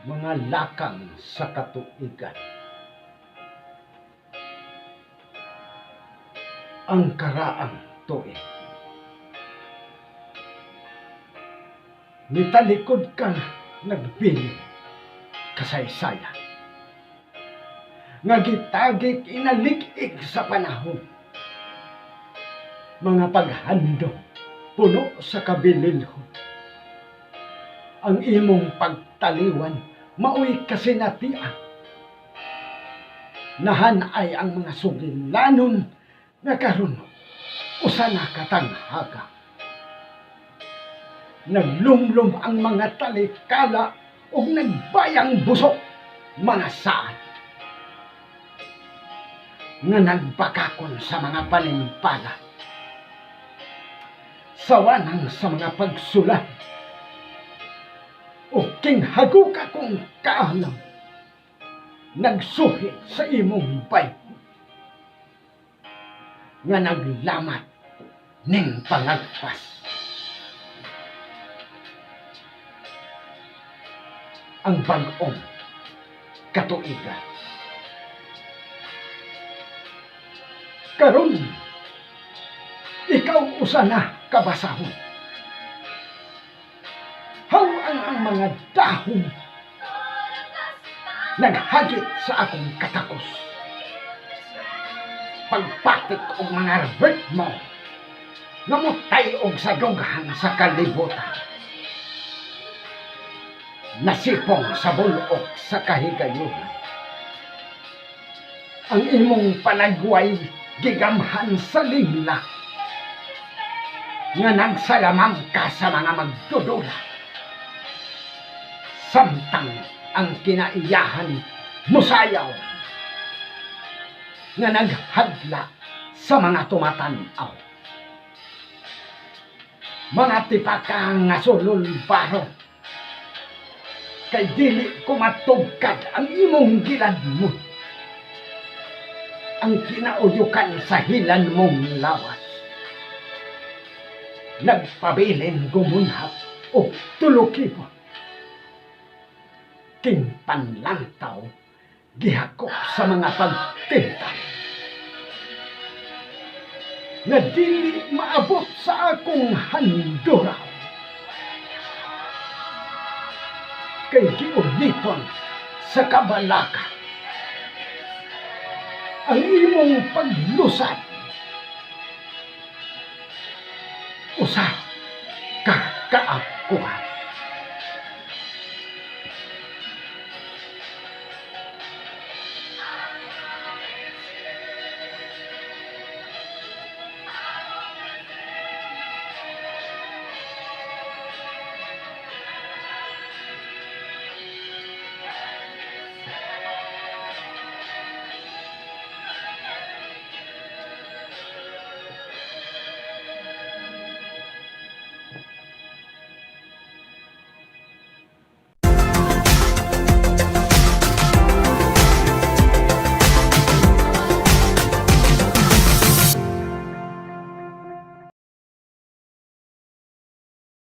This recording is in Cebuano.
Mga lakang sa katuigan. Ang karaang tuig. Nitalikod kang nagbilin kasaysayan. Nga gitagik inalig-ig sa panahon. Mga paghandom puno sa kabililhon. Ang imong pagtaliwan maoy kasinatian. Nahanay ang mga sugilanon nga karon usa na katanghaga. Naglumlum ang mga talikala ug nagbayang busok mga saad nga nagbakakon sa mga panimpala. Sawanang sa mga pagsulay o kinghagok akong kaalam nagsuhid sa imong bayho nga naglamat ning pangagpas. Ang bag-ong katuigan. Karon ikaw usa na kabasahon. Haw-ang ang mga dahon naghagit sa akong katakos. Pagpatik og mga ritmo nga motay-og sa dughan sa kalibutan. Nasipong sa bulok sa kahigayunan. Ang imong panagway gigamhan sa lingla nga nagsalamangka sa mga magdudula. Samtang ang kinaiyahan musayaw nga naghadla sa mga tumatan-aw. Mga tipaka nga sulol baro kay dili ko matugkad ang imong giladmon. Ang kinauyukan sa hilan mong lawas. Nagpabilin gumunhap og tulukipot. King panlantaw gihakop sa mga pagtintal nga dili maabot sa akong handuraw kay giulipon sa kabalaka ang imong paglusad usa ka kaakuhan.